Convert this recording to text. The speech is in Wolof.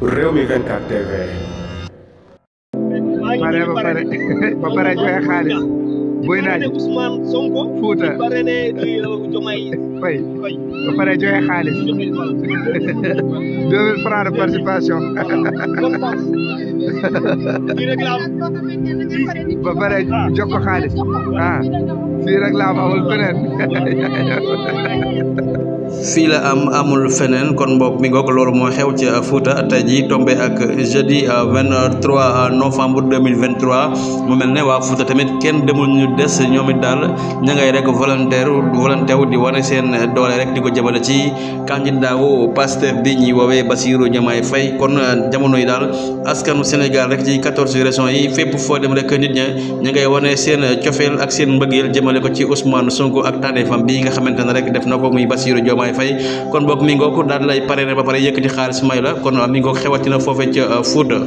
Rewmi 24 TV. ba pare joxe xaalis boy naaj Ousmane Sonko Fouta parrainé Diomaye Faye ba pare joxe xaalis 2000 francs de participation ba pare jox ko xaalis fii rek la am amul feneen fii la amul feneen kon mbokk mi ngoog loolu moo xew ci Fouta tey jii tombé ak jeudi 23 novembre 2023 mu mel ne waa Fouta tamit kenn demul ñu des ñoom it daal ña ngay rek volontaire di wane seen doole rek di ko jëmale ci candidat wu Pastef bi ñuy woowee Bassirou Diomaye Faye kon jamono yi daal askanu Sénégal rek ci 14 régions yi fépp foo dem rek nit ña ngay wane seen cofeel ak seen mbëggeel jëmale ko ci Ousmane Sonko ak tànneefam bi nga xamante ne rek def na ko muy Bassirou Diomaye Faye kon bokk mi ngoog daal lay parrainé ba pare yëkkati xaalis may la kon mi ngoog xewatina foofee ca Fouta